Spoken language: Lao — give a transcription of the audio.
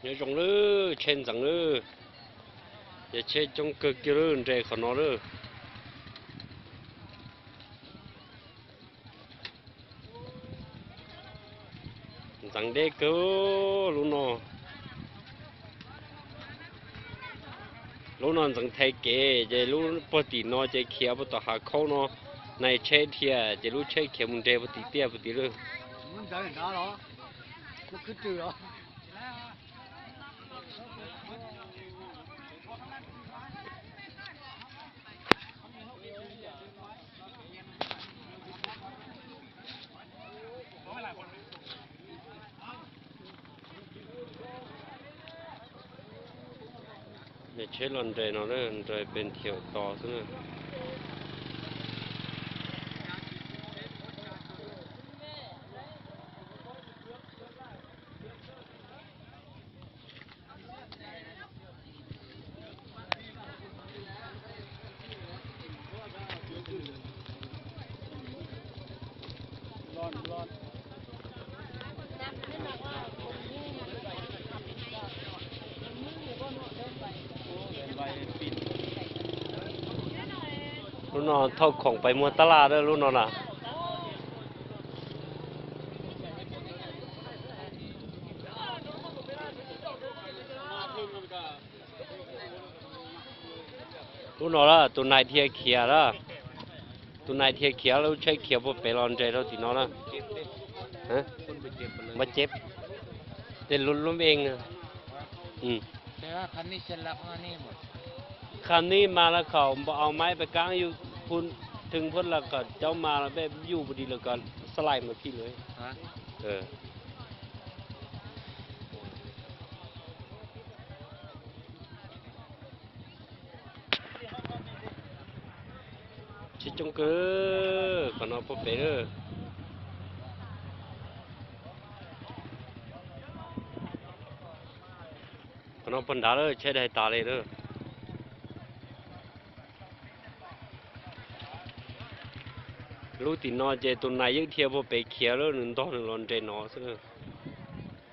Nhớ rông lơ, chen răng lơ. Giờ chen trông cực kìa lơ, nđe khỏi nó lơ. Răng đê kơ lũ nó. Lũ nó răng thay kể, giờ lũ bơ tỉ nó, giờ khía bơ tỏ hà khâu nó. Này chen thiệt, giờ lũ chen khía mùn đê bơ tỉ tiê bơ tỉ lơ. Mùn đê đó đó. Nó cứ trừ đó. Để chết lon đè nó đấy, đè bên thiểu to xíu nữa. ລຸງນ້ອງເອົາຂອງໄປເມືອຕະຫຼາດເດີ ລຸງນ້ອງນະ. ລຸງນ້ອງລະ ໂຕນາຍເທຍເຂຍລະ ໂຕນາຍເທຍເຂຍລະ ໃຊ້ເຂຍບໍ່ເປັນລະ ເດໂລຕິໂນລະ ຮະ ບໍ່ເຈັບ ແຕ່ຫຼຸດລົມເອງນະ. ອືມ ແຕ່ວ່າຄັນນີ້ສະຫຼັບມານີ້ບໍ່? ຄັນນີ້ມາແລ້ວເຂົາບໍ່ເອົາໄມ້ໄປກາງຢູ່ພຸ້ນ ເຖິງພຸ້ນ ແລ້ວກໍເຈົ້າມາແບບຢູ່ບໍ່ດີ ແລ້ວກໍສະໄລມາພີ້ເລີຍ. ຮະ? ເອີ. ຊິຈົງເກີ ຂະໜອບບໍ່ເປເດີ ຂະໜອບບັນດາເດີ ໃຊ້ໄດ້ຕາເລີຍເດີ. ລູກຕີນອນເຈ ໂຕນາຍຍັງທຽບບໍ່ເປເຂຍເລີ ໜຶ່ງຕໍ່ໜຶ່ງລອນເດນອສເດີ.